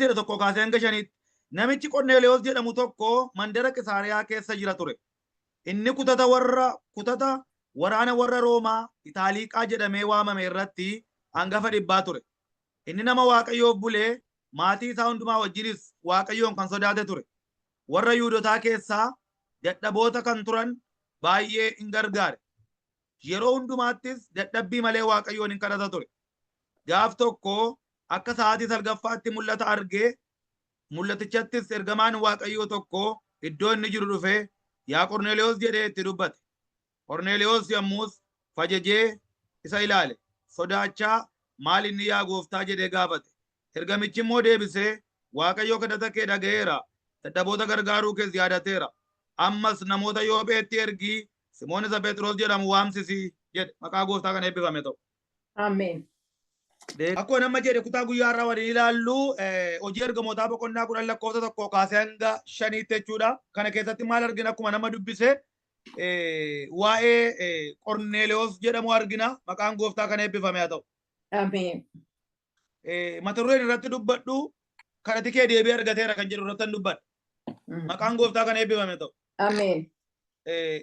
jedha tokko kaasee hanga shaniitti. Namichi Qorneelewoos jedhamu tokko mandara Qisaariyaa keessa jira ture. Inni kutata warra kutata waraana warra Roomaa Itaaliiqaa jedhamee waamame irratti hangafa dhibbaa ture. Inni nama Waaqayyoof bulee maatii isaa hundumaa wajjinis Waaqayyoon kan sodaate ture. Warra Yihuudotaa keessaa dadhaboota kan turan baay'ee in gargaare. Yeroo hundumaattis dadhabbii malee Waaqayyoon in kadhata ture. Gaaf tokko akka sa'aatii salgaffaatti mul'ata argee, mul'atichattis ergamaan Waaqayyoo tokko iddoo inni jiru dhufee, Yaa Qorneelewos jedhee itti dubbate. Qorneelewos yommus fajajee isa ilaale, sodaachaa, Maal inni yaa gooftaa jedhee gaafate. Ergamichi immoo deebisee, Waaqayyo kadhata kee dhaga'eera, dadhaboota gargaaruu kees yaadateera. Ammas namoota Yoopheetti ergii Simoon isa Phexros jedhamu waamsisi jedhe. Maqaa gooftaa kan eebbifame ta'u. Ameen. Akkuma nama jedhe kutaa guyyaa har'aa waliin ilaallu hojii ergamootaa boqonnaa 10 lakkoofsa 1 kaasee hanga 5tti jechuudha. Kana keessatti maal argina akkuma nama dubbise waa'ee Qorneelewoos jedhamu argina. Maqaan gooftaa kan eebbifame haa ta'u. Ameen. Mata dureen irratti dubbadhu kadhati kee deebii argateera kan jedhu irratti dubbadha. Maqaan gooftaa kan eebbifame ta'u. Ameen.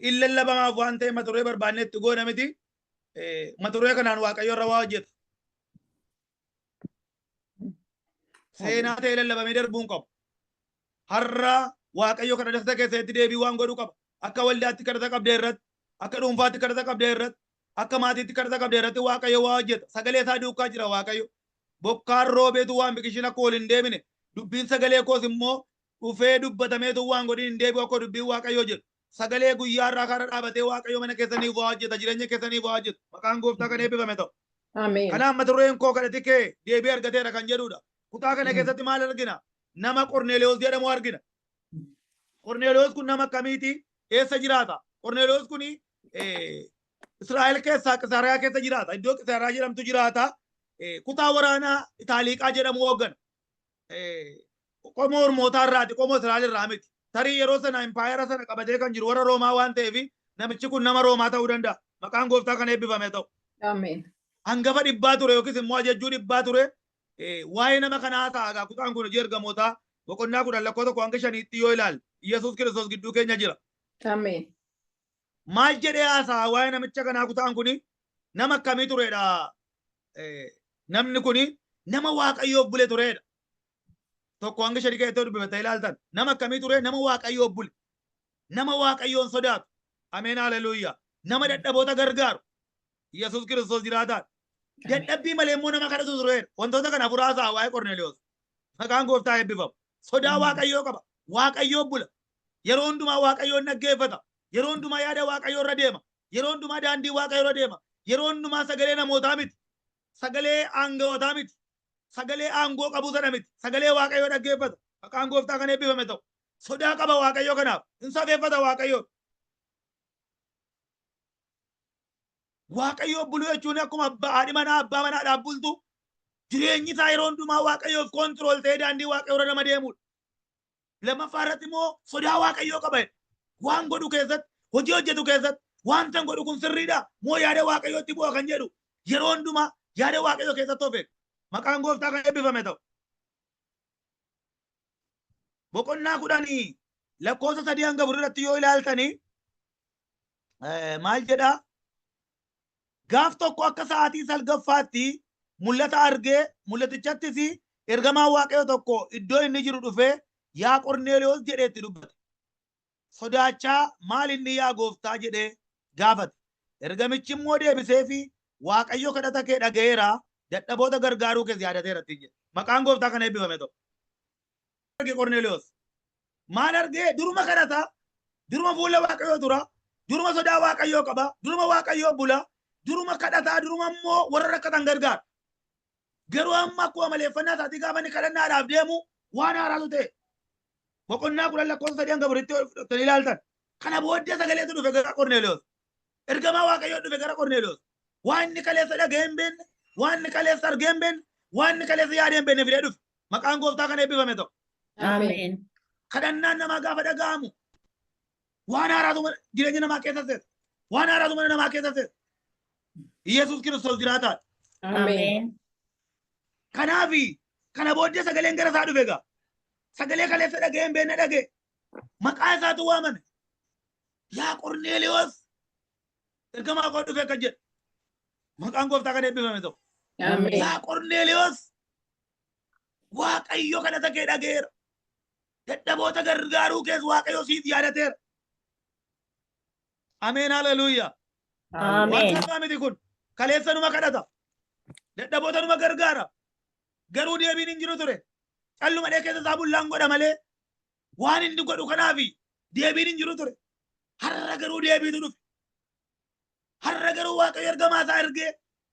In lallabamaaf waan ta'e mata duree barbaanne itti goona miti. Mata duree kanaan Waaqayyo irra waa hojjeta. Seenaa ta'e lallabamee darbuu hin qabu. Har'a Waaqayyo kadhata keessatti deebii waan godhu qaba. Akka waldaatti kadhata qabdee irratti, akka dhuunfaatti kadhata qabdee irratti, akka maatiitti kadhata qabdee irratti Waaqayyo waa hojjeta. Sagalee isaa duukaa jira Waaqayyo. Bokkaan roobeetu waan biqishin akka wal hin deebine. Dubbiin sagalee koos immoo dhufee dubbatameetu waan godhin hin deebi'u akka dubbiin Waaqayyoo jedhu. Sagalee guyyaa irraa kana dhaabatee Waaqayyo mana keessaniif waa hojjeta, jireenya keessaniif waa hojjeta. Maqaan gooftaa kan eebbifame ta'u. Ameen. Kanaaf mata dureen koo kadhati kee deebii argateera kan jedhudha. Kutaa kana keessatti maal argina? Nama Qorneelewoos jedhamu argina. Qorneelewoos kun nama akkamiiti? Eessa jiraata? Qorneelewoos kun Israa'el keessaa Qisaariyaa keessa jiraata. Iddoo Qisaariyaa jedhamtu jiraata. Kutaa waraanaa Itaaliiqaa jedhamu hooggana. Qomoo Ormootaa irraati, qomoo Israa'el irraa miti. Tarii yeroo sana impaayera sana qabatee kan jiru warra Roomaa waan ta'eef namichi kun nama Roomaa ta'uu danda'a. Maqaan gooftaa kan eebbifame ta'u. Ameen. Hangafa dhibbaa ture yookiis immoo ajajjuu dhibbaa ture. Waa'ee nama kanaa ta'a egaa kutaan kun hojii ergamootaa boqonnaa 10 lakkoo 1 hanga 5tti yoo ilaalle Yesuus Kiristoos gidduu keenya jira. Ameen. Maal jedhee haasa'a waa'ee namicha kanaa kutaan kuni nama akkamii turedha? Namni kuni nama Waaqayyoof bule turedha. 1 hanga 5 keessatti dubbifattanii ilaaltan nama akkamii ture? Nama Waaqayyoof bule. Nama Waaqayyoon sodaatu. Ameen haleluuyaa. Nama dadhaboota gargaaru. Yesuus Kiristoos jiraataadha. Dadhabbii malee immoo nama kadhatu turedha. Wantoota kana afur haasa'a waa'ee Qorneeliyoos. Maqaan gooftaa eebbifamu. Sodaa Waaqayyoo qaba. Waaqayyoo bula. Yeroo hundumaa Waaqayyoon dhaggeeffata. Yeroo hundumaa yaada Waaqayyoo irra deema. Yeroo hundumaa daandii Waaqayyoo irra deema. Yeroo hundumaa sagalee namootaa miti. Sagalee aanga'ootaa miti. Sagalee aangoo qabu sana miti. Sagalee Waaqayyoo dhaggeeffata. Maqaan gooftaa kan eebbifame ta'u. Sodaa qaba Waaqayyoo kanaaf. Hin safeeffata Waaqayyoon. Waaqayyoof buluu jechuun akkuma abbaa haadhi manaa abbaa manaadhaaf bultu jireenyi isaa yeroo hundumaa Waaqayyoof koontirool ta'ee daandii Waaqayyoo irra nama deemudha. Lammaffaa irratti immoo sodaa Waaqayyoo qaba. Waan godhu keessatti, hojii hojjetu keessatti, wanta godhu kun sirriidha moo yaada Waaqayyootti bu'a kan jedhu yeroo hundumaa yaada Waaqayyoo keessatti of eega. Maqaan gooftaa kan eebbifame ta'u. Boqonnaa 10 lakkoofsa 3 hanga 4 irratti yoo ilaaltanii maal jedhaa? Gaaf tokko akka sa'aatii salgaffaatti mul'ata argee mul'atichattis ergamaan Waaqayyo tokko iddoo inni jiru dhufee yaa Qorneelewoos jedhee itti dubbate. Sodaachaa maal inni yaa gooftaa jedhee gaafate. Ergamichi immoo deebiseefi Waaqayyo kadhata kee dhaga'eera dadhaboota gargaaruu kees yaadateera ittiin jedhe. Maqaan gooftaa kan eebbifame ta'u. Arge Qorneelewoos. Maal argee? Duruma kadhata, duruma fuula Waaqayyoo tura, duruma sodaa Waaqayyoo qaba, duruma Waaqayyoo bula, duruma kadhataa, duruma immoo warra rakkatan gargaara. Garuu amma akkuma maleeffannaa isaatii gaafa inni kadhannaadhaaf deemu waan haaraatu ta'e. Boqonnaa 10 lakkoofsa 3 hanga 4tti fudhattanii ilaaltan. Kana booddee sagaleetu dhufe gara Qorneelewoos. Ergamaa Waaqayyoo dhufe gara Qorneelewoos. Waan inni kaleessa dhaga'ee hin beekne, waan inni kaleessa argee hin beekne, waan inni kaleessa yaadee hin beekne fidee dhufe. Maqaan gooftaa kan eebbifame ta'u. Ameen. Kadhannaan namaa gaafa dhaga'amu waan haaraatu jireenya namaa keessa seena. Waan haaraatu mana namaa keessa seena. Yesuus Kiristoos jiraataadha. Ameen. Kanaaf Kana booddee sagaleen gara isaa dhufe egaa. Sagalee kaleessa dhaga'ee hin beekne dhaga'e. Maqaa isaatu waamame. Yaa Qorneeliyoos, ergamaa koo dhufe akka jedhe. Maqaan gooftaa kan eebbifame ta'u. Ameen. Yaa Qorneeliyoos, Waaqayyo kadhata kee dhaga'eera. Dadhaboota gargaaruu kees Waaqayyo siif yaadateera. Ameen, haleluuyaa. Waan Ameen. salphaa miti kun. Kaleessa numa kadhata. Dadhaboota numa gargaara. Garuu deebiin hin jiru ture. Calluma dhee keessa isaa bullaan godha malee waan inni godhu kanaafi deebiin hin jiru ture. Har'a garuu deebiitu dhufe. Har'a garuu Waaqayyo ergamaa isaa ergee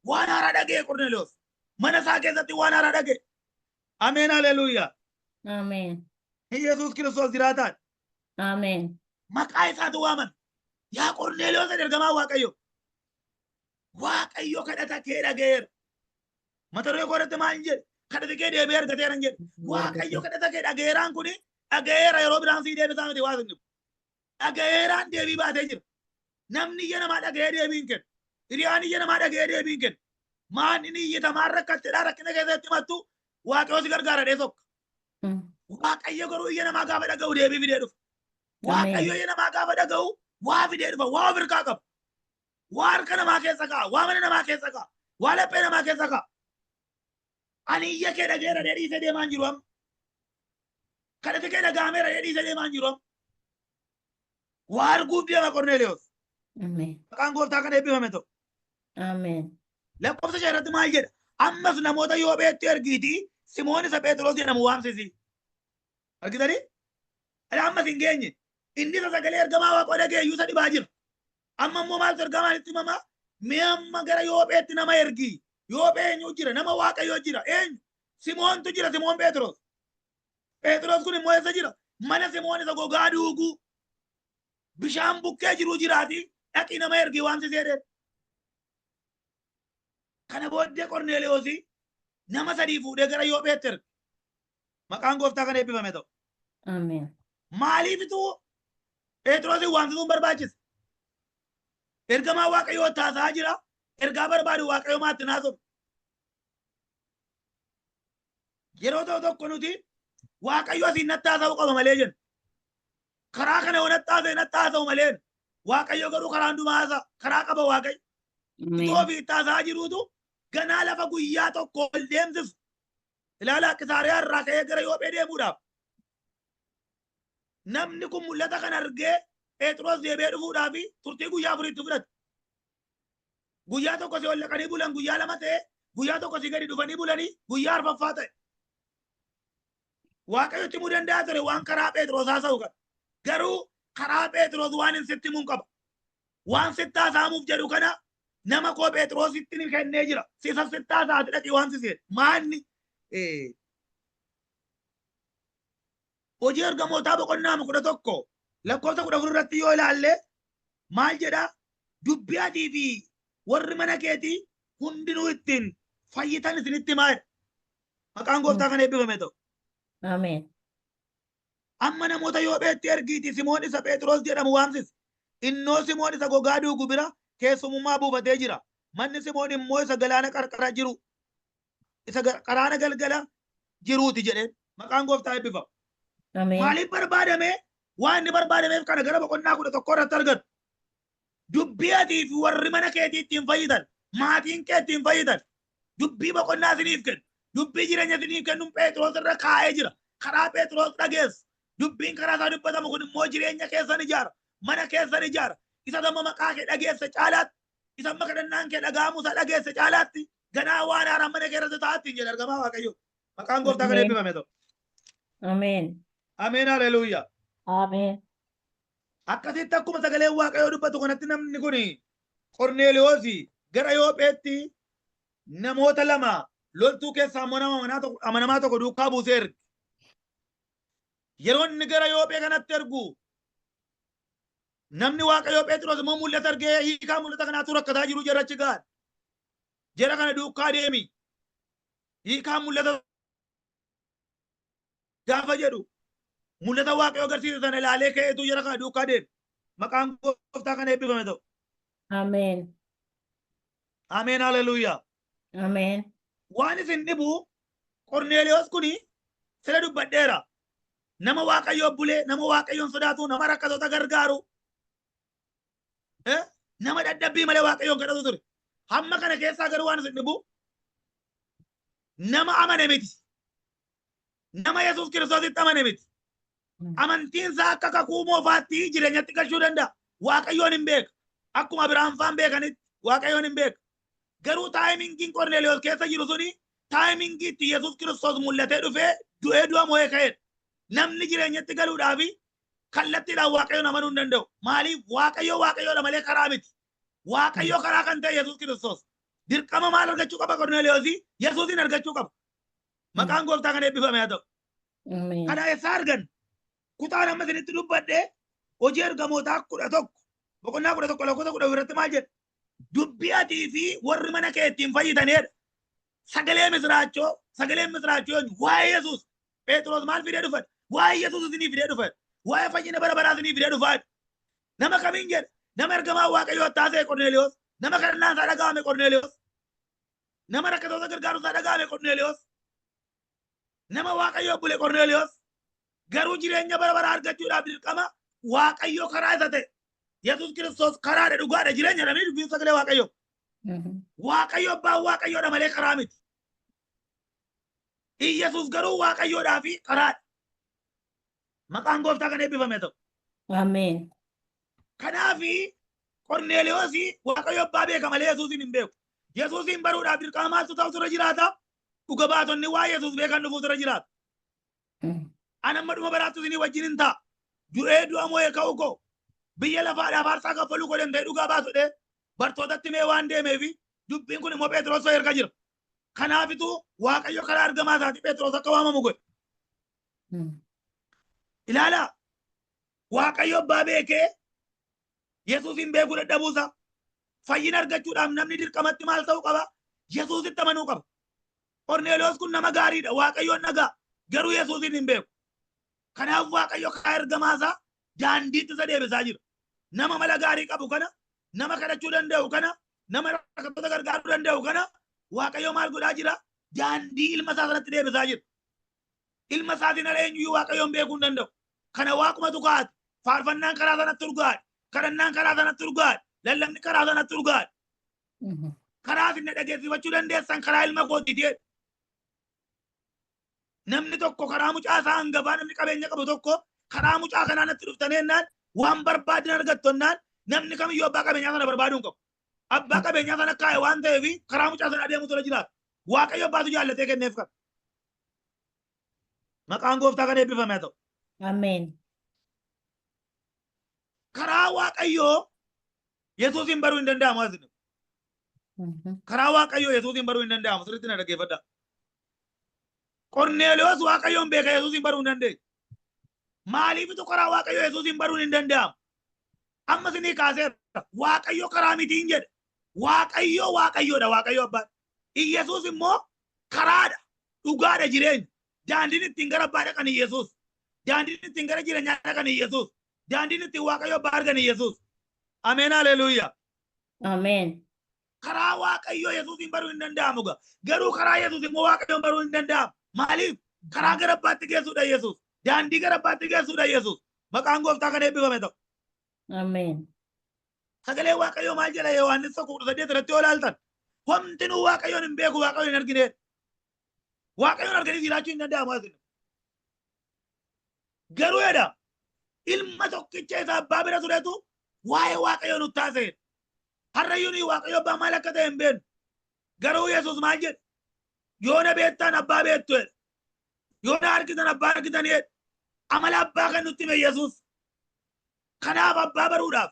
waan haaraa dhaga'e Qorneeliyoos. Mana isaa keessatti waan haaraa dhaga'e. Ameen, haleluuyaa. Ameen. Yesuus Kiristoos jiraataan. Ameen. Maqaa isaatu waaman. Yaa Qorneeliyoos jedhe ergamaa Waaqayyo. Waaqayyo kadhata kee dhaga'eera. Mata duree koo irratti maal jedhe? Kadhata kee deebi'ee argateera hin jedhe. Waaqayyo kadhata kee dhaga'eeraan kuni dhaga'eera, yeroo biraan sii deebisaa miti waa sinni. Dhaga'eeraan deebii baatee jira. Namni iyya namaa dhaga'ee deebii hin kennu. Hiriyaan iyya namaa dhaga'ee deebii hin kennu. Maan inni iyyata maan rakkatteedhaa rakkina keessatti himattu, Waaqayyo si gargaara dhee sokka. Waaqayyo garuu iyya namaa gaafa dhaga'u deebii fidee dhufa. Waaqayyo iyya namaa gaafa dhaga'u waa fidee dhufa. Waa of hirkaa qaba. Waa harka namaa keessa kaa'a. Waa mana namaa keessa kaa'a. Waa laphee namaa keessa kaa'a. Ani iyya kee dhaga'eera dhee dhiisee deemaa hin jiru amma. Kadhati kee dhaga'ameera dhee dhiisee deemaa hin jiru amma. Waa arguuf deema Qorneeliyoos. Ameen. Maqaan gooftaa kan eebbifame ta'u. Ameen. Lakkoofsa 5 irratti maal jedha? Ammas namoota Yoopheetti ergiitii Simoon isa Phexros jedhamu waamsisi. Argitanii? Ani ammas hin geenye. Inni isa sagalee ergamaa Waaqaa dhaga'e iyyuu isa dhibaa jira. Amma immoo maaltu ergamaan itti himamaa? Mee amma gara Yoopheetti nama ergi. Yoophee eenyu jira? Nama Waaqayyoo jira. Eenyu? Simoontu jira, Simoon Phexros. Phexros kun immoo eessa jira? Mana Simoon isa gogaa duuguu bishaan bukkee jiru jiraati. Dhaqii nama ergi waamsisee jedheen. Kana booddee Qorneeliyoos nama sadii fuudhee gara Yoopheetti erge. Maqaan gooftaa kan eebbifame ta'u. Ameen. Maaliifitu Phexrosin waamsisuun barbaachise? Ergamaa Waaqayyoo taasaa jira. Ergaa barbaadu Waaqayyo maatti naasofne. Yeroo ta'u tokko nuti Waaqayyo asiin natti haasa'uu qaba malee jenna. Karaa kana yoo natti haasa'e natti haasa'u malee. Waaqayyo garuu karaa hundumaa haasa'a. Karaa qaba Waaqayyo. Ameen. Itoo ofii itti haasa'aa jiruutu ganaa lafa guyyaa tokko ol deemsisu. Ilaalaa, Qisaariyaa irraa ka'ee gara Yoophee deemuudhaaf. Namni kun mul'ata kana argee Phexros deebi'ee dhufuudhaaf turtii guyyaa 4tti fudhate. Guyyaa tokko si ol dhaqanii bulan, guyyaa 2 ta'e, guyyaa tokko si gadi dhufanii bulanii, guyyaa arfaffaa ta'e. Waaqayyo itti himuu danda'a ture waan karaa Phexros haasa'u kana. Garuu karaa Phexros waan hin sitti himuun qaba. Waan sitti haasa'amuuf jedhu kana nama koo Phexrositti ni kennee jira. Sisa sitti haasa'ati dhaqii waan sisee. Maanni Hojii Ergamootaa boqonnaa 11 lakkoofsa 14 irratti yoo ilaalle maal jedha? Dubbii atii fi warri mana keetii hundinuu ittiin fayyitan isinitti himaa jedha. Maqaan gooftaa kan eebbifame ta'u. Ameen. Amma namoota Yoopheetti ergiitii Simoon isa Phexros jedhamu waamsisi. Innoo Simoon isa gogaa duugu bira keessumummaa buufatee jira. Manni Simoon immoo isa galaana qarqara jiru, isa qaraana galgala jiruuti jedheen. Maqaan gooftaa eebbifamu. Ameen. Maaliif barbaadame? Waan inni barbaadameef kana gara boqonnaa 11 irratti argatu. Dubbii atii fi warri mana keetii ittiin fayyitan, maatiin kee ittiin fayyitan, dubbii boqonnaa isiniif kennu, dubbii jireenya isiniif kennu Phexros irra kaa'ee jira. Karaa Phexros dhageessu. Dubbiin karaa isaa dubbatamu kun immoo jireenya keessan ijaara, mana keessan ijaara. Isa amma maqaa kee dhageesse caalaatti, isa amma kadhannaan kee dhaga'amuu isaa dhageesse caalaatti, ganaa waan haaraan mana kee irratti ta'aatti hin jedhe ergamaa Waaqayyoo. Maqaan gooftaa kan Ameen. eebbifame ta'u. Ameen. Ameen, haleluuyaa. Ameen. Akkasitti akkuma sagaleen Waaqayyoo dubbatu kanatti namni kun Qorneeliyoos gara Yoopheetti namoota lama, loltuu keessaa immoo nama amanamaa tokko duukaa buusee erge. Yeroo inni gara Yoophee kanatti ergu namni Waaqayyoo Phexros immoo mul'ata argee hiikaa mul'ata kanaatu rakkataa jiru jara achi gahan. Jara kana duukaa deemi. Hiikaa mul'ata gaafa jedhu mul'ata Waaqayyoo agarsiisa sana ilaalee ka'eetu jara kana duukaa deeme. Maqaan gooftaa kana eebbifame ta'u. Ameen. Ameen, haleluuyaa. Ameen. Waan isin dhibu Qorneeliyoos kuni sila dubbadheera. Nama Waaqayyoo bulee, nama Waaqayyoon sodaatu, nama rakkatoota gargaaru, nama dadhabbii malee Waaqayyoon kadhatu ture. Hamma kana keessaa garuu waan isin dhibu nama amane miti. Nama Yesuus Kiristoositti amane miti. Amantiin isaa akka kakuu moofaatti jireenyatti galchuu danda'a. Waaqayyoon hin beeka. Akkuma Abiraam faan beekanitti Waaqayyoon hin beeka. Garuu timingiin Qorneeliyoos keessa jiru suni timingii itti Yesuus Kiristoos mul'atee dhufee du'ee du'a mo'ee ka'edha. Namni jireenyatti galuudhaaf kallattiidhaan Waaqayyoon amanuu hin danda'u. Maaliif? Waaqayyo Waaqayyoodha malee karaa miti. Waaqayyo karaa kan ta'e Yesuus Kiristoos. Dirqama maal argachuu qaba Qorneeliyoos? Yesuusin argachuu qaba. Maqaan gooftaa kan eebbifame haa ta'u. Ameen. Kana eessaa arganna? Kutaan amma isinitti dubbadhe Hojii Ergamootaa 11 boqonnaa 11 lakkoofsa 10 irratti maal jedha? Dubbii atii fi warri mana kee ittiin fayyitanidha. Sagalee misiraachoo, sagaleen misiraachoo eenyu? Waa'ee Yesuus. Phexros maal fidee dhufan? Waa'ee Yesuus isinii fidee dhufan. Waa'ee fayyina bara baraa isinii fidee dhufan. Nama kamiin jedha? Nama ergamaa Waaqayyoo taasise Qorneeliyoos. Nama kadhannaan isaa dhaga'ame Qorneeliyoos. Nama rakkatoota gargaaru isaa dhaga'ame Qorneeliyoos. Nama Waaqayyoo bule Qorneeliyoos. Garuu jireenya bara baraa argachuudhaaf dirqama Waaqayyo karaa isa ta'e. Yesuus Kiristoos karaadha, dhugaadha, jireenya dha dubbiin sagalee Waaqayyoo. Waaqayyo abbaan Waaqayyoodha malee karaa miti. Iyyasuus garuu Waaqayyoodhaa fi karaadha. Maqaan gooftaa kan eebbifame ta'u. Ameen. Kanaafi Qorneeliyoos Waaqayyo abbaa beeka malee Yesuusin hin beeku. Yesuusin baruudhaaf dirqama maaltu ta'u irra jiraata? Dhuga baatonni waa Yesuus beekan dhufuutu irra jiraata. Ani amma dhuma baraattu isinii wajjin hin ta'a. Du'ee du'a mo'ee ka'u koo biyya lafaadhaaf aarsaa kaffaluu koo danda'e dhugaa baasu dhee bartootatti mee waan deemeefi dubbiin kun immoo Phexros erga jira. Kanaafitu Waaqayyo karaa ergamaa isaatii Phexros akka waamamu godhe. Ilaalaa, Waaqayyo abbaa beekee Yesuusin beekuu dadhabuusaa. Fayyina argachuudhaaf namni dirqamatti maal ta'uu qaba? Yesuusitti amanuu qaba. Qorneeliyoos kun nama gaariidha. Waaqayyoon dhagaa. Garuu Yesuusin hin beeku. Kanaaf Waaqayyo karaa ergamaa isaa daandiitti isa deebisaa jira. Nama mala gaarii qabu kana, nama kadhachuu danda'u kana, nama rakkattoota gargaaruu danda'u kana Waaqayyo maal godhaa jira? Daandii ilma isaa sanatti deebisaa jira. Ilma isaatiin ala eenyuyyuu Waaqayyoon beekuu hin danda'u. Kana Waaqumatu kaa'ate. Faarfannaan karaa sanatti urgaa'e. Kadhannaan karaa sanatti urgaa'e. Lallabni karaa sanatti urgaa'e. Karaa isin dhageessifachuu dandeessan karaa ilma kootiiti jedhe. Namni tokko karaa mucaa isaa hangafaa, namni qabeenya qabu tokko karaa mucaa kanaa natti dhuftanii jennaan, waan barbaadan argattu jennaan, namni kamiyyuu abbaa qabeenyaa sana barbaaduu hin qabu. Abbaa qabeenyaa sana kaa'e waan ta'eef karaa mucaa sana adeemutu irra jiraata. Waaqayyo abbaatu jaallatee kenneef kana. Maqaan gooftaa kan eebbifame haa ta'u. Ameen. Karaa Waaqayyoo Yesuusin baruu hin danda'amu as. Karaa Waaqayyoo Yesuusin baruu hin danda'amu. Sirriitti na dhaggeeffadhaa. Qorneeliyoos Waaqayyoon beeka, Yesuusin baruu hin dandeenye. Maaliifitu karaa Waaqayyoo Yesuusin baruun hin danda'amu? Amma isinii kaaseera. Waaqayyo karaa mitiin jedhe. Waaqayyo Waaqayyoodha, Waaqayyo abbaan. Iyyasuus immoo karaadha. Dhugaadha, jireenya. Daandiin ittiin gara abbaa dhaqan Iyyasuus. Daandiin ittiin gara jireenyaa dhaqan Iyyasuus. Daandiin ittiin Waaqayyo abbaa argan Iyyasuus. Ameen, haleluuyaa. Ameen. Karaa Waaqayyoo Yesuusin baruu hin danda'amu gaa. Garuu karaa Yesuus immoo Waaqayyoon baruu hin danda'amu. Maaliif? Karaa gara abbaatti geessuudha Yesuus. Daandii gara abbaatti geessuudha Yesuus. Maqaan gooftaa kan eebbifame ta'u. Ameen. Sagalee Waaqayyoo maal jedha? Yohaannis 1:18 irratti yoo ilaaltan, homtinuu Waaqayyoon hin beeku, Waaqayyoon hin argine. Waaqayyoon arganii jiraachuu hin danda'amu asin. Garuu jedha, ilma tokkicha isa abbaa bira turetu waa'ee Waaqayyoo nutti haasa'e. Har'ayyuu nuyi Waaqayyo abbaa maal akka ta'e hin beeknu. Garuu Yesuus maal jedhe? Yoo na beektan abbaa beektu jedhe. Yoo na argitan abbaa argitan jedhe. Amala abbaa kan nutti hime Yesuus. Kanaaf abbaa baruudhaaf,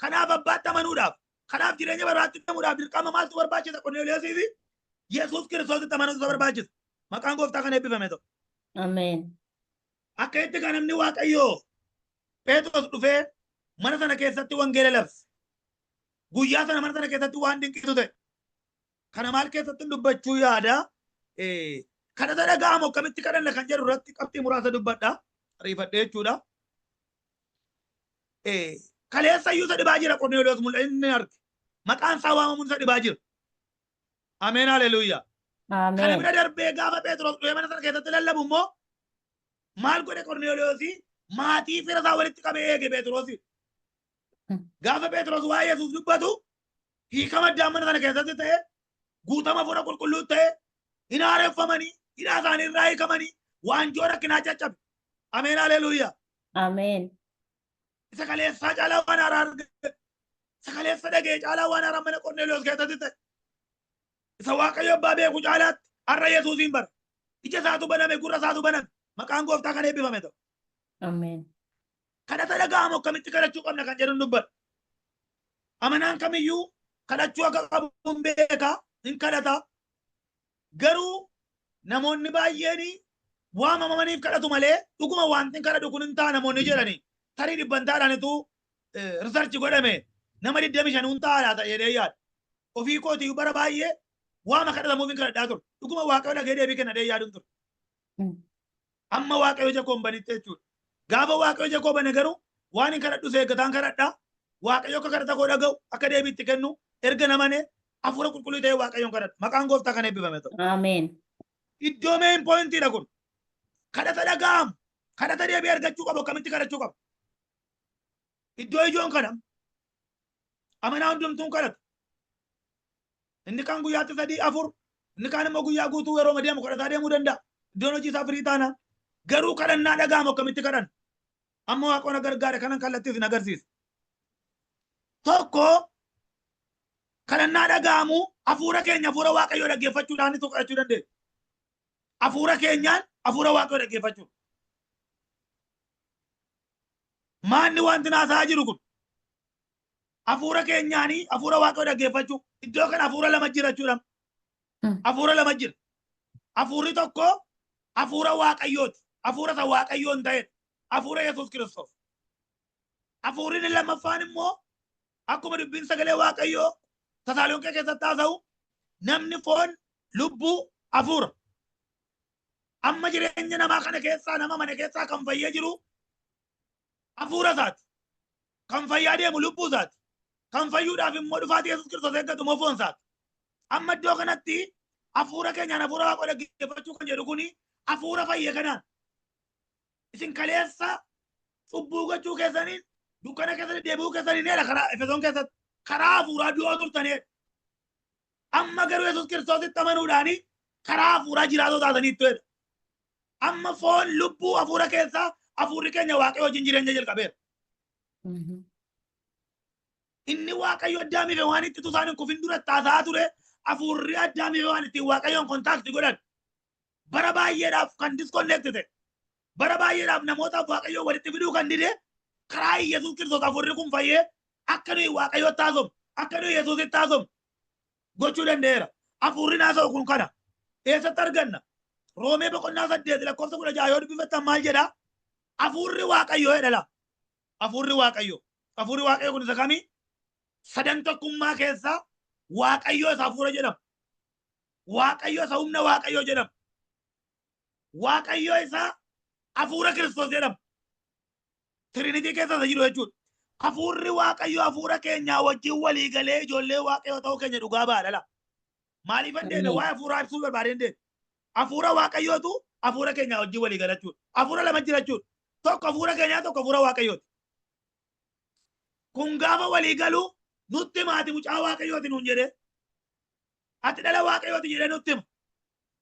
kanaaf abbaatti amanuudhaaf, kanaaf jireenya baraatti deemuudhaaf dirqama maaltu barbaachisa Qorneeliyoosii fi Yesuus Kiristoositti amanuutu isa barbaachisa. Maqaan gooftaa kan eebbifame ta'u. Ameen. Akka itti kan namni Waaqayyoo Phexros dhufee mana sana keessatti wangeela labse. Guyyaa sana mana sana keessatti waan dinqiitu ta'e. Kana maal keessatti dubbachuu yaada? Kadhata dhaga'amu akkamitti kadhanna kan jedhu irratti qabxii muraasa dubbadha. Ariifadhee jechuudha. Kaleessa iyyuu isa dhibaa jira Qorneeliyoos mul'inni arge. Maqaan isaa waamamuun isa dhibaa jira. Ameen, haleluuyaa. Kana Ameen. bira darbee gaafa Phexros dhufee mana sana keessatti lallabu immoo maal godhe Qorneeliyoosii maatii fira isaa walitti qabee eege Phexrosi. Gaafa Phexros waa'ee Yesuus dubbatu hiikama addaan mana sana keessatti ta'e, guutama hafuura qulqulluu ta'e, hin haareffamanii, hidhaa isaanii irraa hiikamanii, waanjoo rakkinaa caccabe. Ameen haleluuyaa. Ameen. Isa kaleessaa caalaa waan haaraa argate. Isa kaleessa dhaga'e caalaa waan haaraa mana Qorneeliyoos keessatti ta'e. Isa Waaqayyo abbaa beeku caalaatti har'a Yesuusiin bara. Ija isaatu baname, gurra isaatu baname. Maqaan gooftaa kan eebbifame ta'u. Ameen. Kadhata dhaga'amu akkamitti kadhachuu qabna kan jedhu dubbadha. Amanaan kamiyyuu kadhachuu akka qabu hin beeka, hin kadhata. Garuu namoonni baay'een waamamaniif kadhatu malee dhuguma wanti hin kadhatu kun hin ta'a namoonni jedhani. Tarii dhibbantaadhaanitu research godhame nama 25 hin ta'a laata jedhee yaada. Ofii kootii bara baay'ee waama kadhatamuuf hin kadhadhaa ture. Dhuguma Waaqayyo dhagee deebii kenna jedhee yaaduun ture. Amma Waaqayyo ija koo hin banitti jechuudha. Gaafa Waaqayyo ija koo bane garuu waan hin kadhadhu eeggataan kadhadha. Waaqayyo akka kadhata koo dhaga'u, akka deebii itti kennu erga namane hafuura qulqulluu ta'ee Waaqayyoon kadhadha. Maqaan gooftaa kan eebbifame ta'u. Ameen. Iddoo main pointiidha kun. Kadhata dhaga'amu, kadhata deebii argachuu qabu akkamitti kadhachuu qabu. Iddoo ijoon kana amanaa hundumtuun kadhata. Inni kaan guyyaatti sadii afur, inni kaan immoo guyyaa guutuu yeroo deemu kadhataa deemuu danda'a. Iddoon hojii isaa firii taana. Garuu kadhannaa dhaga'amu akkamitti kadhan? Amma Waaqoon gargaare kanan kallattii isin agarsiisa. Tokko, kadhannaa dhaga'amu hafuura keenya hafuura Waaqayyoo dhaggeeffachuudhaan kadhachuu dandeenya. Hafuura keenyaan hafuura Waaqayyoo dhaggeeffachuu. Maanni wanti naasaa jiru kun hafuura keenyaanii hafuura Waaqayyoo dhaggeeffachuu. Iddoo kana hafuura lama jira jechuudha. Hafuura lama jira. Hafuurri tokko hafuura Waaqayyooti. Hafuura isa Waaqayyoon ta'edha. Hafuura Yesuus Kiristoos. Hafuurri inni lammaffaan immoo akkuma dubbiin sagalee Waaqayyoo Tasaaloonqee keessatti haasa'u, namni foon, lubbuu, hafuura. Amma jireenya namaa kana keessaa, nama mana keessaa kan fayyee jiru hafuura isaati. Kan fayyaa deemu lubbuu isaati. Kan fayyuudhaaf immoo dhufaatii Yesuus Kiristoos eeggatu immoo foon isaati. Amma iddoo kanatti hafuura keenyaan hafuura Waaqaa dhaggeeffachuu kan jedhu kuni hafuura fayye kanaan isin kaleessa cubbuu gochuu keessaniin, dukkana keessatti deebi'uu keessaniin jedha, karaa Efesoon keessatti karaa hafuuraa du'oo turtaniidha. Amma garuu Yesuus Kiristoositti amanuudhaani karaa hafuuraa jiraatoo taataniittu jedha. Amma foon, lubbuu, hafuura keessaa hafuurri keenya Waaqayyo wajjin jireenya jalqabeera. Inni Waaqayyo Addaamiif waan itti isaan hin kufin dura taasisaa ture, hafuurri Addaamiif waan ittiin Waaqayyoon contact godhan bara baay'eedhaaf kan disconnect ta'e, bara baay'eedhaaf namootaaf Waaqayyo walitti fiduu kan dide, karaa Yesuus Kiristoos hafuurri kun fayyee akka nuyi Waaqayyotti haasofnu, akka nuyi Yesuusitti haasofnu gochuu danda'eera. Hafuurri naasa'u kun kana eessatti arganna? Roomee boqonnaa 8 lakkoofsa 16 yoo dubbifattan maal jedha? Hafuurri Waaqayyoo jedha laa. Hafuurri Waaqayyoo. Hafuurri Waaqayyoo kun isa kamii? Sadan tokkummaa keessaa Waaqayyoo isa hafuura jedhama. Waaqayyo isa humna Waaqayyoo jedhama. Waaqayyo isa hafuura Kiristoos jedhama. Trinity keessa isa jiru jechuudha. Hafuurri Waaqayyo hafuura keenyaa wajjin walii galee ijoollee Waaqayyoo ta'uu keenya dhugaa ba'a dhala. Maaliif deeme? Waa'ee hafuuraa ibsuu barbaadeen deeme. Hafuura Waaqayyootu hafuura keenyaa wajjin walii gala jechuudha. Hafuura lama jira jechuudha. Tokko hafuura keenyaa, tokko hafuura Waaqayyooti. Kun gaafa walii galu nutti hima, ati mucaa Waaqayyooti nuun jedhee. Ati dhala Waaqayyooti jedhee nutti hima.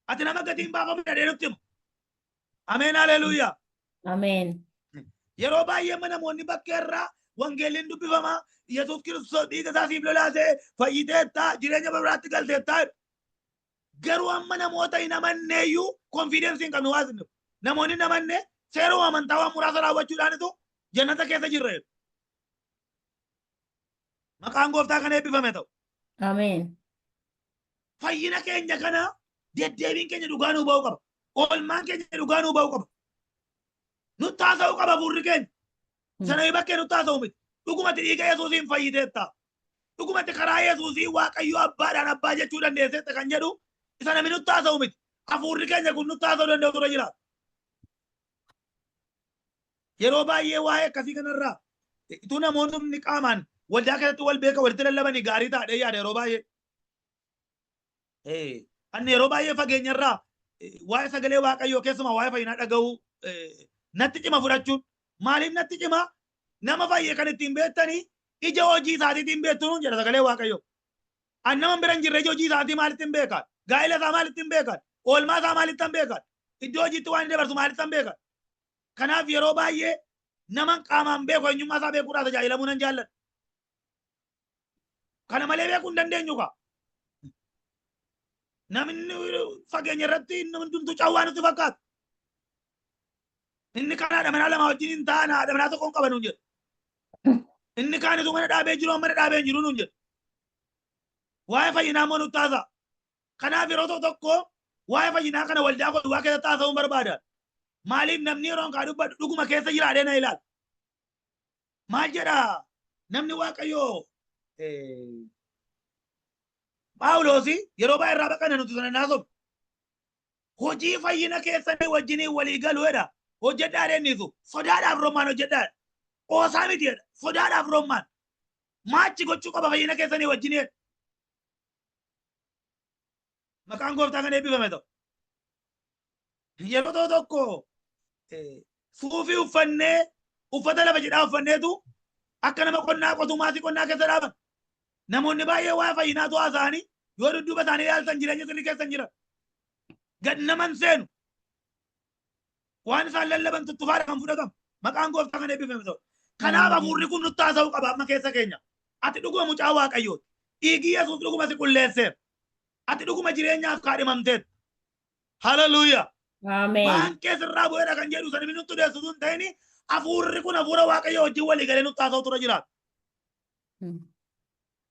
Ati nama gatiin baafamu jedhee nutti hima. Ameen haleluuyaa. Ameen. Yeroo baay'ee namoonni bakkee irraa wangeelliin dubbifamaa, Yesuus Kiristoos dhiiga isaa siif lolaasee fayyiteettaa, jireenya biraatti galteettaa. Garuu amma namoota hin amanneeyyuu confidence hin qabnu waan namoonni hin amanne seeruma amantaa waan muraasa raawwachuudhaanitu jannata keessa jirra jedhu. Maqaan gooftaa kan eebbifame ta'u. Ameen. Fayyina keenya kana deddeebiin keenya dhugaa nuu ba'uu qaba. Oolmaan keenya dhugaa nuu ba'uu qaba. Nutti haasa'uu qaba hafuurri keenya. Sana bakkee nutti haasa'u miti. Dhugumatti dhiiga Yesuusiin fayyiteetta. Dhugumatti karaa Yesuusii Waaqayyo abbaadhaan abbaa jechuu dandeesseetta kan jedhu isa namni nutti haasa'u miti. Hafuurri keenya kun nutti haasa'uu danda'u ture jira. Yeroo baay'ee waa'ee akkasii kanarraa ituu namoonni qaamaan waldaa keessatti wal beeka walitti lallabanii gaarii taadhee yaada yeroo baay'ee. Ani yeroo baay'ee fageenyarraa waa'ee sagalee Waaqayyoo keessumaa waa'ee fayyinaa dhaga'uu natti cima fudhachuun. Maaliif natti cima? Nama fayye kan ittiin beektanii ija hojii isaatiitiin beektu nuun jedha sagalee Waaqayyoo. Ani nama bira hin jirre ija hojii isaatii maalittiin beekan? Gaa'ela isaa maalittiin beekan? Oolmaa isaa maalittan beekan? Iddoo hojiitti waan inni dabarsu maalittan beekan? Kanaaf yeroo baay'ee naman qaamaan beeku eenyummaa isaa beekuudhaa tajaajilamuu nan jaalladha. Kana malee beekuu hin dandeenyu kaa. Namni fageenya irratti inni hundumtuu cawwaa nutti fakkaata. Inni kaan haadha manaa lama wajjin hin ta'an, haadha manaa tokko hin qaban nuun jedhu. Inni kaan utuu mana dhaabee jiru mana dhaabee hin jiru nuun jedhu. Waa'ee fayyinaa immoo nutti haasa'a. Kanaaf yeroo tokko tokko waa'ee fayyinaa kana waldaa koo duwwaa keessatti haasa'uun barbaada. Maaliif namni yeroon kaa dubbadhu dhuguma keessa jiraadhee na ilaala. Maal jedha namni Waaqayyoo Phaawulos yeroo baay'ee irraa baqanna nuti sana naasofnu. Hojii fayyina keessanii wajjiniin walii galu jedha. Hojjedhaa dhennisu. Sodaadhaaf rommaan hojjedhaa. Qoosaa miti jedha. Sodaadhaaf rommaan. Maachi gochuu qaba fayyina keessanii wajjin jedha. Maqaan gooftaa kan eebbifame ta'u. Yeroo tokko tokko suufii uffannee, uffata lafa jedhaa uffanneetu akka nama qonnaa qotuu maasii qonnaa keessa dhaaban. Namoonni baay'ee waa'ee fayyinaatu haasa'anii yoo dudduuba isaanii ilaaltan jireenya sirrii keessa hin jiran. Gad naman seenu. Waan isaan lallaban tuttufaadha kan fudhatamu. Maqaan gooftaa kan eebbifame ta'u. Kanaaf hafuurri kun nutti haasa'uu qaba amma keessa keenya. Ati dhuguma mucaa Waaqayyooti. Dhiigii Yesuus dhuguma si qulleesseera. Ati dhuguma jireenyaaf kaadhimamteetta. Haleluuyaa. Ameen. Waan keessa irraa bu'eera kan jedhu sana nutti odeessu sun ta'ini hafuurri kun hafuura Waaqayyoo wajjin walii galee nutti haasa'u tura jiraata.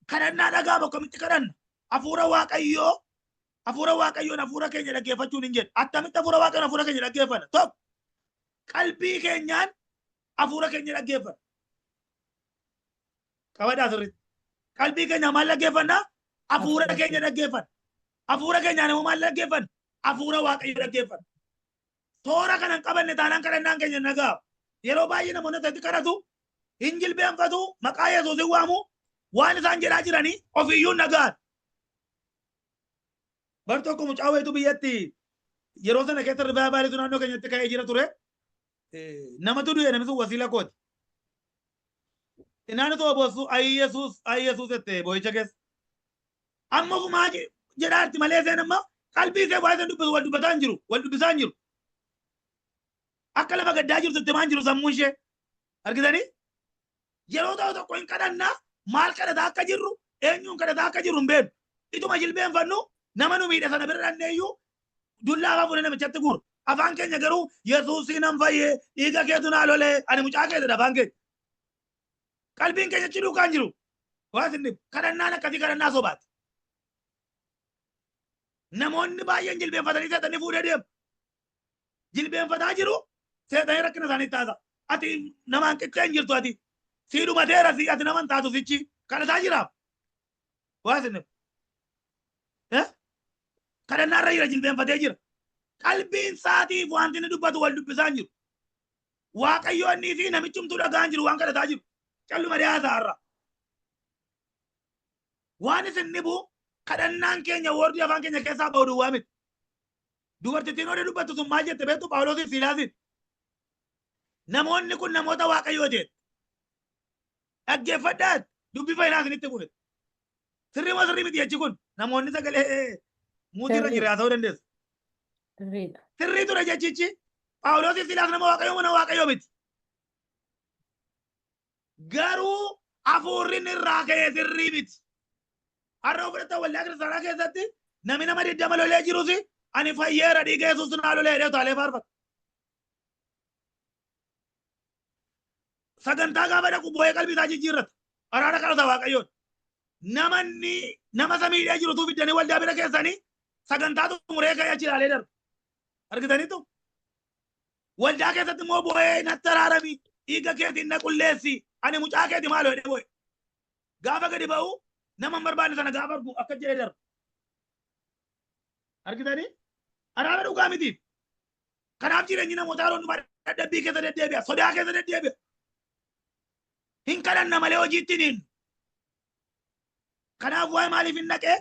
Kadhannaa dhaga'amu akkamitti kadhanna? Hafuura Waaqayyoo, hafuura Waaqayyoon hafuura keenya dhaggeeffachuun hin jedhu. Attamitti hafuura Waaqayyoon hafuura keenya dhaggeeffanna? Tokko, qalbii keenyaan hafuura keenya dhaggeeffanna. Qabadhaa sirriitti. Qalbii keenya maal dhaggeeffanna? Hafuura keenya dhaggeeffanna. Hafuura keenyaan immoo maal dhaggeeffanna? Hafuura Waaqayyoo dhaggeeffanna. Toora kana hin qabanne taanaan kadhannaan keenya hin dhaga'amu. Yeroo baay'ee namoonni akkasitti kadhatu, hin jilbeenfatu, maqaa Yesuus hin waamu, waan isaan jedhaa jiranii ofiiyyuu hin dhaga'an. Bar tokko mucaa wayitu biyyatti yeroo sana keessa rivaayvaalitu naannoo keenyatti ka'ee jira ture. Namatu du'e, namni sun wasiila kooti. Inaan otoo boossu ayi Yesuus, ayi Yesuus jette boo'icha keessa. Amma ofumaa jedhaarti malee isheen amma qalbii ishee waa isheen dubbisu wal dubbataa hin jiru, wal dubbisaa hin jiru. Akka lafa gaddaa jirtu itti himaa hin jiru sammuun ishee. Argitanii? Yeroo ta'u tokko hin kadhannaa, maal kadhataa akka jirru, eenyuun kadhataa akka jirru hin beeknu. Ituma jilbeenfannu nama nu miidhe sana bira dhannee iyyuu dullaa afaan fuudhee namichatti guura. Afaan keenya garuu Yesuusii nan fayyee, dhiiga keetu naa lolee, ani mucaa keetidha afaan keenya. Qalbiin keenya achi duukaa hin jiru. Waa isin dhibu. Kadhannaan akkasii kadhannaa sobaati. Namoonni baay'een jilbeenfatanii seexanni fuudhee deemu. Jilbeenfataa jiru, seexanni rakkina isaanii taasa. Ati namaan qixxee hin jirtu ati. Sii dhumateera sii ati naman taatu sichi. Kadhataa jiraaf. Waa isin dhibu. Kadhannaa irra jira, jilbeenfatee jira. Qalbiin isaatiif wanti inni dubbatu wal dubbisaa hin jiru. Waaqayyo inni fi namichumtuu dhagaan jiru waan kadhataa jiru. Calluma dhiyaataa har'a. Waan isin dhibu kadhannaan keenya wordii afaan keenya keessaa ba'u duwwaa miti. Dubartittiin oduu dubbattu sun maal jette beektu Phaawulosiif Siilaasin? Namoonni kun namoota Waaqayyoo jette. Dhaggeeffadhaa, dubbii fayyinaa isinitti bu'e. Sirrii moo sirrii miti jechi kun? Namoonni sagalee muutii irra jira haasa'uu dandeessu. Sirriidha. Sirrii ture jechichi. Phaawulosiif Siilaas nama Waaqayyoo moo nama Waaqayyoo miti? Garuu hafuurri inni irraa ka'e sirrii miti. Har'a fudhata waldaa kiristaanaa keessatti namni nama 20 lolee jirus ani fayyeera, dhiiga Yesuus naa lolee jedhee utaalee faarfata. Sagantaa gaafa dhaqu boo'ee qalbii isaa jijjiirrata. Araara kadhata Waaqayyoon. Namanni nama isa miidhee jirutu fiddanii waldaa bira keessanii sagantaa xumuree ka'ee achi ilaalee darba. Argitaniitu? Waldaa keessatti immoo boo'ee natti araarami, dhiiga keetiin na qulleessi, ani mucaa keeti maaloo jedhee boo'e. Gaafa gadi ba'u nama hin barbaanne sana gaafa argu akka jedhee darba. Argitanii? Araara dhugaa mitiif. Kanaaf jireenyi namootaa yeroo hundumaa dadhabbii keessa deddeebi'a, sodaa keessa deddeebi'a. Hin kadhanna malee hojiitti hin hiinnu. Kanaaf waa'ee maaliif hin dhaqee?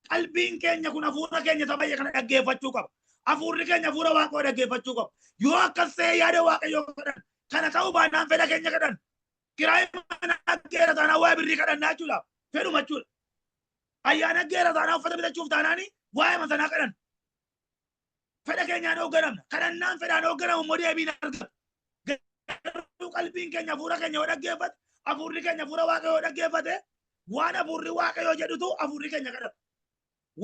Qalbiin keenya kun hafuura keenya isa baay'ee kana dhaggeeffachuu qaba. Hafuurri keenya hafuura Waaqayyoo dhaggeeffachuu qaba. Yoo akkas ta'e yaada Waaqayyoo kadhan. Kana ta'uu baannaan fedha keenya kadhan. Kiraayii mana geera taanaan waa'ee birrii kadhannaa jechuudha. Fedhuma jechuudha. Ayyaana geera taanaan uffata bitachuuf taanaan waa'ee masanaa kadhan. Fedha keenyaan hoogganamna. Kadhannaan fedhaan hoogganamu immoo deebiin argata. Garuu qalbiin keenya hafuura keenya yoo dhaggeeffate, hafuurri keenya hafuura Waaqayyoo yoo dhaggeeffate, waan hafuurri Waaqayyoo jedhutu hafuurri keenya kadhata.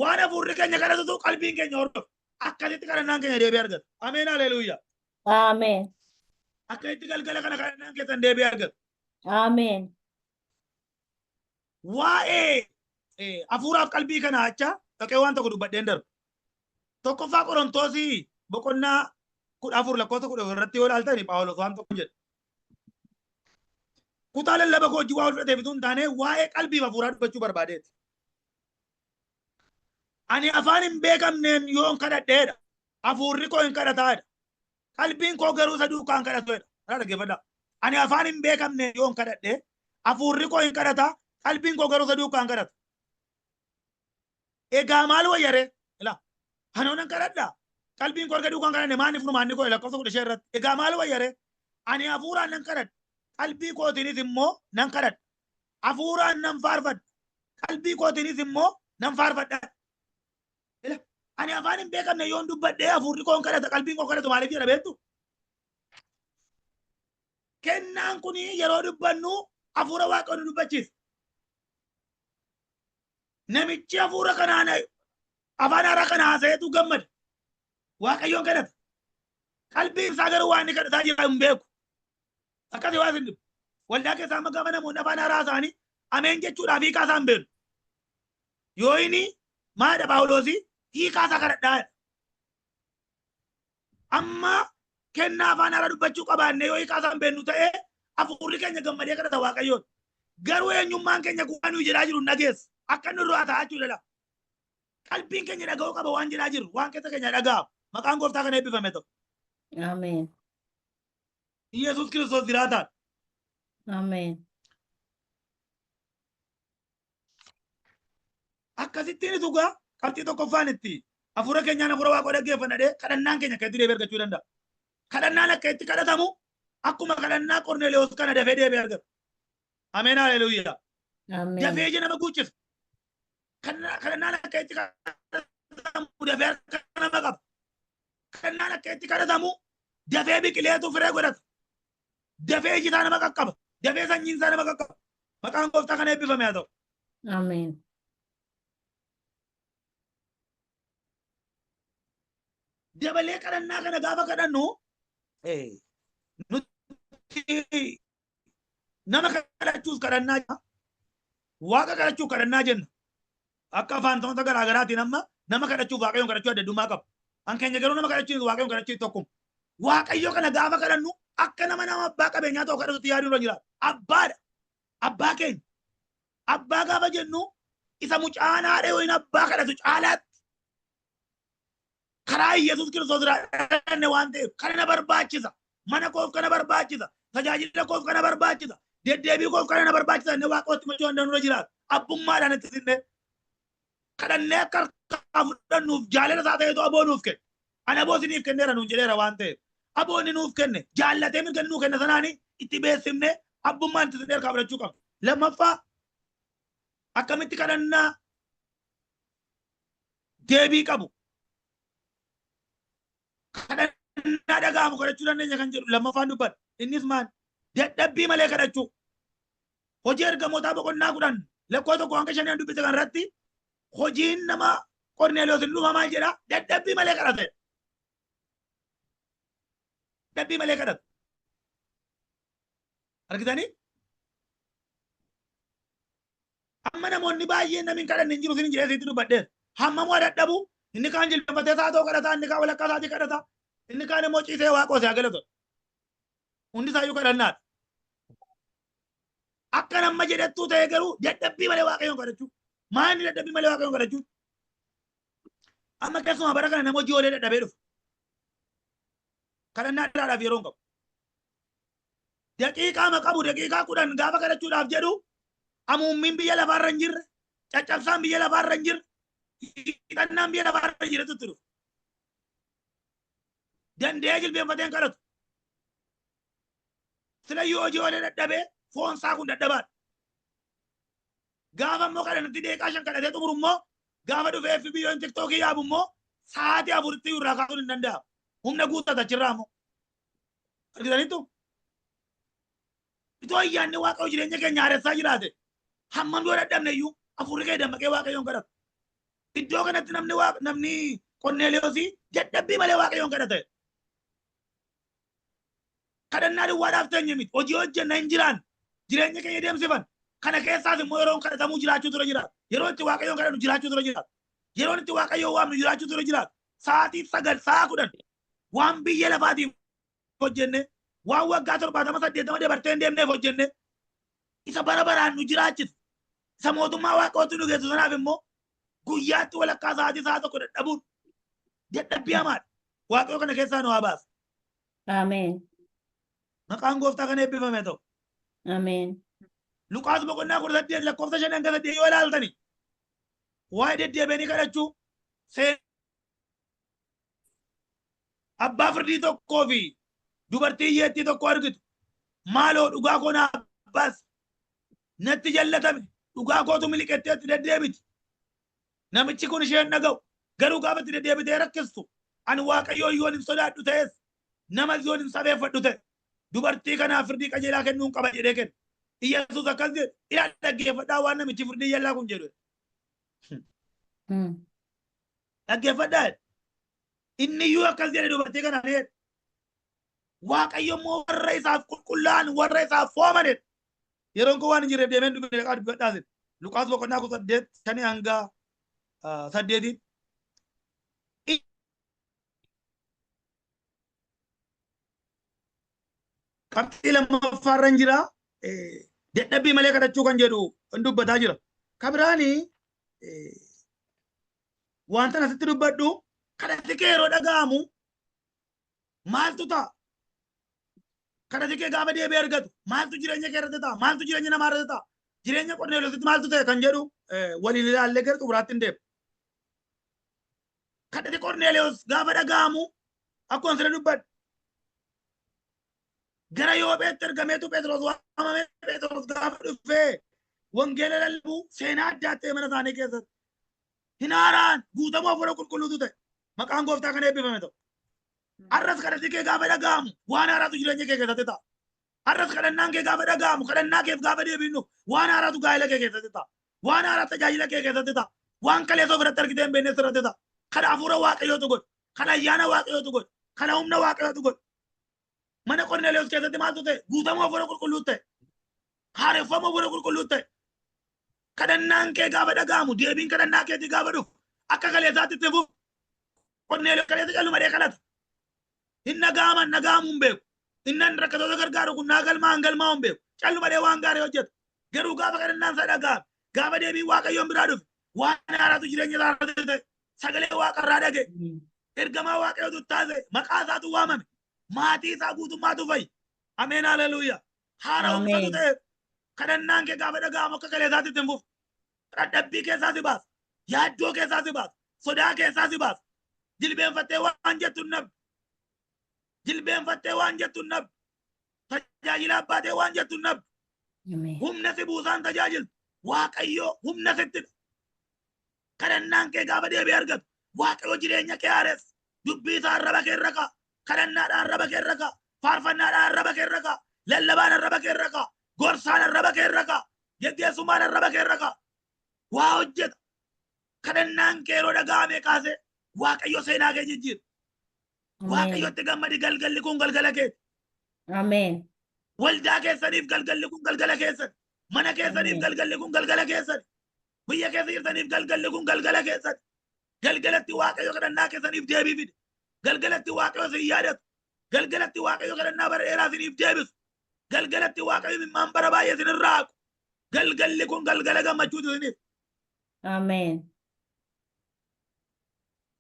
Waan hafuurri keenya kadhatutu qalbiin keenya hordofa. Akkasitti kadhannaan keenya deebii argata. Ameen haleluuyaa. Ameen. Akkasitti galgala kana kadhannaan keessan deebii argata. Ameen. Waa'ee hafuuraaf qalbii kana acha dhaqee waan tokko dubbadheen darba. Tokkoffaa Qorontoosii boqonnaa 14 lakkoofsa 14 irratti yoo ilaaltan Phaawulos waan tokko jedha. Kutaa lallaba koo hojii waa ol fudhateef utuu hin taane waa'ee qalbiif hafuuraa dubbachuu barbaadeeti. Ani afaan hin beekamneen yoon kadhadheedha. Hafuurri koo hin kadhataadha. Qalbiin koo garuu isa duukaa hin kadhatuudha. Kana dhaggeeffadhaa. Ani afaan hin beekamneen yoon kadhadhe hafuurri koo hin kadhata, qalbiin koo garuu isa duukaa hin kadhatu. Egaa maal wayyaree? Ilaa, ani nan kadhadha. Qalbiin koo erga duukaa hin kadhanne maal furmaanni koo lakkoofsa 15 irratti. Egaa maal wayyaree? Ani hafuuraan nan kadhadha. Qalbii kootiinis immoo nan kadhadha. Hafuuraan nan faarfadha. Qalbii kootiinis immoo nan faarfadha. Ila, ani afaan hin beekamne yoon dubbadhee hafuurri koo hin kadhata, qalbiin koo kadhatu maaliif jedha beektu? Kennaan kun yeroo dubbannu hafuura Waaqayyoo nu dubbachiisa. Namichi hafuura kanaan afaan haaraa kana haasa'eetu gammada. Waaqayyoon kadhata. Qalbiin isaa garuu waan inni kadhataa jira hin beeku. Akkasii waan isin dhibu. Waldaa keessaa amma gaafa namoonni afaan haaraa haasa'anii ameen jechuudhaaf hiikaa isaa hin beeknu. Yoo inni maadha Phaawuloosii hiikaa isaa kadhadhaa. Amma kennaa afaan haaraa dubbachuu qabaannee yoo hiikaa isaa hin beeknu ta'ee hafuurri keenya gammadee kadhata Waaqayyoon. Garuu eenyummaan keenya kuwaa nuyi jedhaa jiru hin dhageessu. Akka inni irraa ta'aa jechuudha. Qalbiin keenya dhaga'uu qaba waan jedhaa jiru. Waan keessa keenya dhaga'amu. Maqaan gooftaa kana eebbifame ta'u. Ameen. Yesuus Kiristoos jiraataan. Ameen. Akkasittiin dhugaa qabxii tokkoffaan itti hafuura keenyaan hafuura Waaqoo dhaggeeffanna dhee kadhannaan keenya akka itti deebi'ee argachuu danda'a. Kadhannaan akka itti kadhatamu akkuma kadhannaa Qorneelewoos kana dafee deebi'ee argata. Ameen haleluuyaa. Ameen. Dafee ija nama guuchisa. Kadhannaan akka itti kadhatamu dafee harka nama qaba. Kadhannaan akka itti kadhatamu dafee biqileetu firee godhata. Dafee iji isaa nama qaqqaba. Dafee sanyiin isaa nama qaqqaba. Maqaan gooftaa kana eebbifame haa ta'u. Ameen. Dabalee kadhannaa kana gaafa kadhannu nuti nama kadhachuuf kadhannaa jenna. Waaqa kadhachuuf kadhannaa jenna. Akka afaantoota garaa garaatiin amma nama kadhachuuf Waaqayyoon kadhachuu adda addummaa qaba. An keenya garuu nama kadhachuuf Waaqayyoon kadhachuuf tokkuma. Waaqayyo kana gaafa kadhannu akka nama nama abbaa qabeenyaa ta'u kadhatutti yaaduu irra jiraata. Abbaadha. Abbaa keenya. Abbaa gaafa jennu isa mucaan haadha yookiin abbaa kadhatu caalaatti karaa Yesuus Kiristoos irraa dhalanne waan ta'eef kana na barbaachisa. Mana koof kana barbaachisa. Tajaajila koof kana barbaachisa. Deddeebii koof kana na barbaachisa. Inni Waaqootti machuu danda'u nurra jiraata. Abbummaadhaan itti sinnee kadhannee akka harkaa fudhannuuf jaalala isaa ta'etu aboo nuuf kenne. Ani aboo isiniif kenneera nuun jedheera waan ta'eef. Aboo inni nuuf kenne jaallatee mirga inni nuu kenne sanaani itti beeksifnee abbummaan itti sinnee harkaa fudhachuu qabna. Lammaffaa akkamitti kadhannaa deebii qabu kadhannaa dhaga'amu kadhachuu dandeenya kan jedhu lammaffaan dubbadha. Innis maal? Dadhabbii malee kadhachuu. Hojii ergamootaa boqonnaa 10 lakkoofsa 1 hanga 5 dubbise kan irratti hojiin nama Qorneeliyoos inni dhufa maal jedha? Dadhabbii malee kadhate. Dadhabbii malee kadhate. Argitanii? Amma namoonni baay'een namni hin kadhanne hin jiru isin jedhee sitti dubbadheera. Hammam waa dadhabu inni kaan jilbeenfatee isaa ta'u kadhata, inni kaan walakkaa isaatii kadhata, inni kaan immoo ciisee Waaqoo isaa galata. Hundi isaayyuu kadhannaadha. Akka nama jedhattuu ta'e garuu dadhabbii malee Waaqayyoon kadhachuu. Maalni dadhabbii malee Waaqayyoon kadhachuu? Amma keessumaa bara kana nama hojii oolee dadhabee dhufa. Kadhannaa dheeraadhaaf yeroo hin qabu. Daqiiqaa qabu daqiiqaa 10 gaafa kadhachuudhaaf jedhu amuummiin biyya lafaarra hin jirre, caccabsaan biyya lafaarra hin jirre, Hidhannaan biyya lafaarra jiretu itti dhufa. Danda'ee jilbeenfatee hin kadhatu. Silayyuu hojii oolee dadhabee foon isaa kun dadhabaadha. Gaafa immoo kadhannatti deeqaa 5 kadhatee xumuru immoo gaafa dhufee FB yoon TikTokii yaabu immoo sa'aatii 4tti irraa kaasuun hin danda'amu. Humna guuttata achirraa immoo. Argitaniittu? Itoo ayyaanni Waaqayyoo jireenya keenya haaressaa jiraate hammam yoo dadhabne iyyuu hafuurri kee dammaqee Waaqayyoon kadhata. Iddoo kanatti namni namni Qorneeliyoosii dadhabbii malee Waaqayyoon kadhate. Kadhannaa duwwaadhaaf teenye miti. Hojii hojjenna hin jiraan. Jireenya keenya deemsifan. Kana keessaas immoo yeroon kadhatamuu jiraachuu ture jira. Yeroo itti Waaqayyoon kadhannu jiraachuu ture jira. Yeroon itti Waaqayyoon waamnu jiraachuu ture jira. Sa'aatii 9 sa'a 10 waan biyya lafaatiif hojjenne, waan waggaa 70 80 dabartee hin deemneef hojjenne, isa bara baraan nu jiraachisu, isa mootummaa Waaqayyootti nu geessu sanaaf immoo guyyaatti walakkaa sa'aatii sa'a 1 dadhabuun dadhabbii hamaadha. Waaqayyo kana keessaa nu haa baasu. Ameen. Maqaan gooftaa kan eebbifame ta'u. Ameen. Luqaas boqonnaa 18 lakkoofsa 5 hanga 8 yoo ilaaltani waa'ee deddeebi'anii kadhachuu seenaa abbaa firdii tokkoo fi dubartii hiyyeettii tokko argitu. Maaloo dhugaa koo naa baasi. Natti jallatame dhugaa kootu miliqettee itti deddeebiti. Namichi kun isheen dhaga'u garuu gaafa itti deddeebitee rakkistu ani Waaqayyoo yoon hin sodaadhu ta'es nama yoon hin safeeffadhu ta'e dubartii kanaaf firdii qajeelaa kennuun qaba jedhee kenna. Iyyasuus akkas jedhe, ilaa dhaggeeffadhaa waan namichi firdii jallaa kun jedhu. Dhaggeeffadhaa jedhe. Inni iyyuu akkas jedhe dubartii kanaan jedhe. Waaqayyo immoo warra isaaf qulqullaa'an warra isaaf fooman jedhe. Yeroon koo waan hin jirreef deemeen dubbine dhaqaa dubbadhaa jedhe. Luqaas boqonnaa 18 5 hanga 8. Qabxii lammaffaarra hin jira. Dadhabbii malee kadhachuu kan jedhu hin dubbataa jira. Kabiraani wanta asitti dubbadhu kadhati kee yeroo dhaga'amu maaltu ta'a? Kadhati kee gaafa deebi'ee argatu maaltu jireenya kee irratti ta'a? Maaltu jireenya namaa irratti ta'a? Jireenya Qorneelositti maaltu ta'e kan jedhu waliin ilaallee gara xumuraatti hin deemu. Kadhati Qorneeliyos gaafa dhaga'amu akkuma sirra dubbadhu. Gara Yoopheetti ergameetu Phexros waamame. Phexros gaafa dhufee wangeela lallabuu seenaa addaa ta'e mana isaanii keessatti. Hin haaraan guutamuu hafuura qulqulluutu ta'e. Maqaan gooftaa kan eebbifame ta'u. Har'as kadhati kee gaafa dhaga'amu waan haaraatu jireenya kee keessatti ta'a. Har'as kadhannaan kee gaafa dhaga'amu kadhannaa keef gaafa deebiin dhufu waan haaraatu gaa'ela kee keessatti ta'a. Waan haaraatu tajaajila kee keessatti ta'a. Waan kaleessa ofirratti argitee hin beekne sirratti ta'a. Kana hafuura Waaqayyootu godha. Kana ayyaana Waaqayyootu godha. Kana humna Waaqayyootu godha. Mana Qorneeleos keessatti maaltu ta'e? Guutamuu hafuura qulqulluu ta'e. Haareffamuu hafuura qulqulluu ta'e. Kadhannaan kee gaafa dhaga'amu deebiin kadhannaa keetii gaafa dhufu akka kaleessaatti itti fufu. Qorneeleos kaleessa callumadee kadhata. Hin dhaga'aman dhaga'amuu hin beeku. Innan rakkatoota gargaaru kun naa galmaa hin galmaa hin beeku. Callumadee waan gaarii hojjeta. Garuu gaafa kadhannaan isaa dhaga'ame gaafa deebiin Waaqayyoon biraa dhufe waan haaraatu jireenya isaa irratti ta'e. Sagalee Waaqarraa dhaga'e. Ergamaa Waaqayyootu taasise. Maqaa isaatu waamame. Maatii isaa guutummaatu fayyi. Ameen haleluuyaa. Haara'umsatu ta'e. Kadhannaan kee gaafa dhaga'amu akka kaleessaatti itti hin fufu. Dadhabbii keessaa si baasa. Yaaddoo keessaa si baasa. Sodaa keessaa si baasa. Jilbeenfattee waan jettu hin dhabdu. Jilbeenfattee waan jettu hin dhabdu. Tajaajila abbaatee waan jettu hin dhabdu. Humna si buusaan tajaajiltu. Waaqayyo humna sitti dha. Kadhannaan kee gaafa deebi'ee argatu Waaqayyo jireenya kee haaressa. Dubbii isaa arraba kee irra kaa'a. Kadhannaadhaan arraba kee irra kaa'a. Faarfannaadhaan arraba kee irra kaa'a. Lallabaan arraba kee irra kaa'a. Gorsaan arraba kee irra kaa'a. Geggeessummaan arraba kee irra kaa'a. Waa hojjeta. Kadhannaan kee yeroo dhaga'amee kaasee Waaqayyo seenaa kee jijjiira. Waaqayyotti gammadi, galgalli kun galgala keeti. Ameen. Waldaa keessaniif galgalli kun galgala keessan. Mana keessaniif galgalli kun galgala keessan. Biyya keessa jirtaniif galgalli kun galgala keessan. Galgalatti Waaqayyo kadhannaa keessaniif deebii fide. Galgalatti Waaqayyo isin yaadatu. Galgalatti Waaqayyo kadhannaa bara dheeraa isiniif deebisu. Galgalatti Waaqayyo imimmaan bara baay'ee isin irraa haqu. Galgalli kun galgala gammachuuti isiniif. Ameen.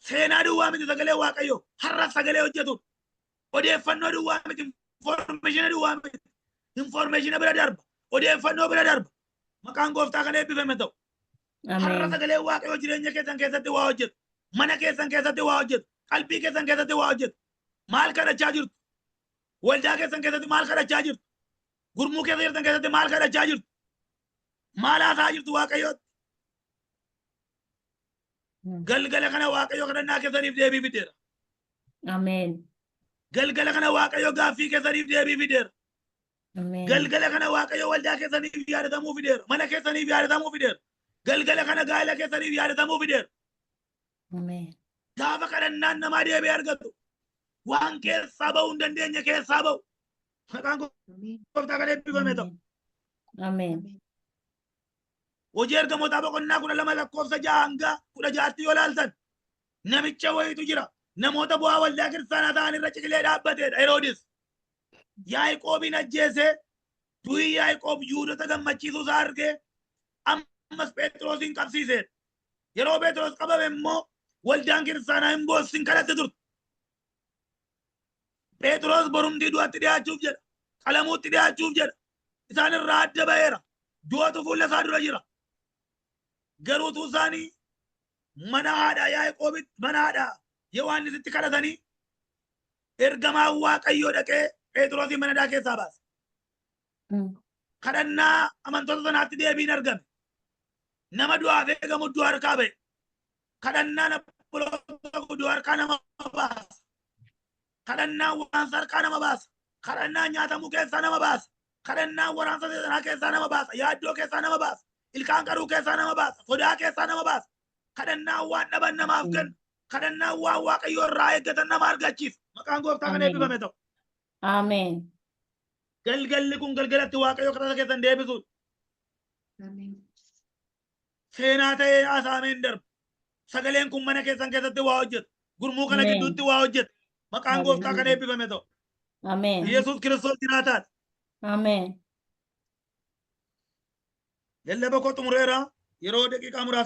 Seenaa duwwaa miti sagalee Waaqayyo. Har'a sagalee hojjetu. Odeeffannoo duwwaa miti. Information duwwaa miti. Information bira darba. Odeeffannoo bira darba. Maqaan gooftaa kan eebbifame ta'u. Har'a Ameen. sagalee Waaqayyoo jireenya keessan keessatti waa hojjetu. Mana keessan keessatti waa hojjetu. Qalbii keessan keessatti waa hojjetu. Maal kadhachaa jirtu? Waldaa keessan keessatti maal kadhachaa jirtu? Gurmuu keessa jirtan keessatti maal kadhachaa jirtu? Maal haasaa jirtu Waaqayyootti? Galgala kana Waaqayyo kadhannaa keessaniif deebii fideera. Ameen. Galgala kana Waaqayyo gaaffii keessaniif deebii fideera. Ameen. Galgala kana Waaqayyo waldaa keessaniif yaadatamuu fideera. Mana keessaniif yaadatamuu fideera. Galgala kana gaa'ela keessaniif yaadatamuu fideera. Ameen. Gaafa kadhannaan namaa deebii argatu, waan keessaa ba'uu hin dandeenye keessaa ba'u. Maqaan Gooftaa kan eebbifame ta'u. Ameen. Hojii Ergamootaa boqonnaa 12 lakkoofsa 6 hanga 16tti yoo ilaaltan, namicha wayiitu jira. Namoota bu'aa waldaa kiristaanaa ta'an irra ciqilee dhaabbateedha. Heroodis. Yaaqoobiin ajjeesee, du'i Yaaqoob Yihuudota gammachiisuu isaa argee, ammas Phexrosin qabsiiseedha. Yeroo Phexros qabame immoo waldaan kiristaanaa hin boossin, kadhatte turte. Phexros borumtii du'atti dhiyaachuuf jedha. Qalamuutti dhiyaachuuf jedha. Isaan irraa adda ba'eera. Du'atu fuula isaa dura jira. Garuu utuu isaanii mana haadha Yaaqoobitti, mana haadha Yohaannisitti kadhatanii, ergamaan Waaqayyoo dhaqee Phexrosin mana hidhaa keessaa baase. Kadhannaa amantoota sanaatti deebiin argame. Nama du'aaf eegamu du'a harkaa ba'e. Kadhannaan obboloota du'a harkaa nama baasa. Kadhannaan waraansa harkaa nama baasa. Kadhannaan nyaatamuu keessaa nama baasa. Kadhannaan waraansa seexanaa keessaa nama baasa. Yaaddoo keessaa nama baasa. Ilkaan qaruu keessaa nama baasa. Sodaa keessaa nama baasa. Kadhannaan waan dhaban namaaf kenna. Kadhannaan waan Waaqayyoo irraa eeggatan nama argachiisa. Maqaan Gooftaa kan Ameen. eebbifame ta'u. Ameen. Galgalli kun galgalatti Waaqayyo kadhata keessan deebisuudha. Seenaa ta'ee haasa'amee hin darbu. Sagaleen kun mana keessan keessatti waa hojjetu. Gurmuu kana Ameen. gidduutti waa hojjetu. Maqaan Gooftaa kan Ameen. eebbifame ta'u. Ameen. Yesuus Kiristoos jiraataadha. Ameen. Lallaba koo xumureera. Yeroo daqiiqaa muraasa